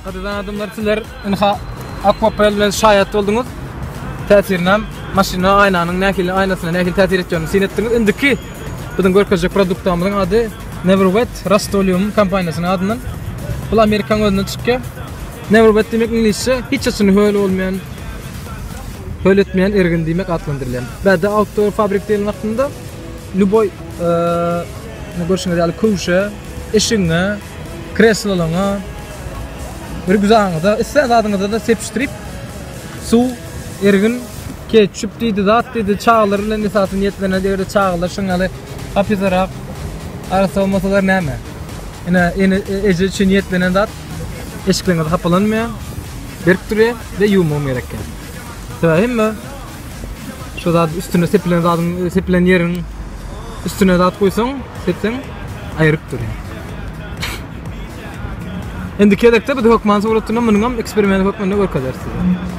Gadyrdan adamlar sizler ynha Aquapel bilen şaýat bolduňyz. Täsirinem maşyna aýnanyň nähili aýnasyna nähili täsir etjegini syn etdiňiz. Indiki biziň görkezjek produktamyzyň ady Never Wet Rust-Oleum kompaniýasynyň adyndan. Bu Amerikanyň özünden çykýar. Never Wet diýmek iňlisçe hiç haçan höl bolmaýan, höl etmeýän ergin diýmek atlandyrylýar. Bärde outdoor fabrik diýlen wagtynda lýuboý görşüňiz ýaly köwşe, eşigiňe, kreslolaňa, rýukzagyňyza, islän zadyňyza-da sepişdirip, suw, ergin, ketçup diýdi, zat diýdi, çagalar bilen esasy niýetlenen, eger-de çagalar şuň ýaly hapysarak arassa bolmasalar näme? Ine, ene, eje üçin niýetlenen zat, eşikleriňiz hapalanmaýar, berk durýar we ýuwmagam gerekýär. Sebäbi hemme şu zat üstüne sepilen zadyň, sepilen ýeriň üstüne zat goýsaň, sepseň aýryp durýar. Indiki gezekde biz hökman suratynda munuň hem eksperimenti hökmünde görkezeris size.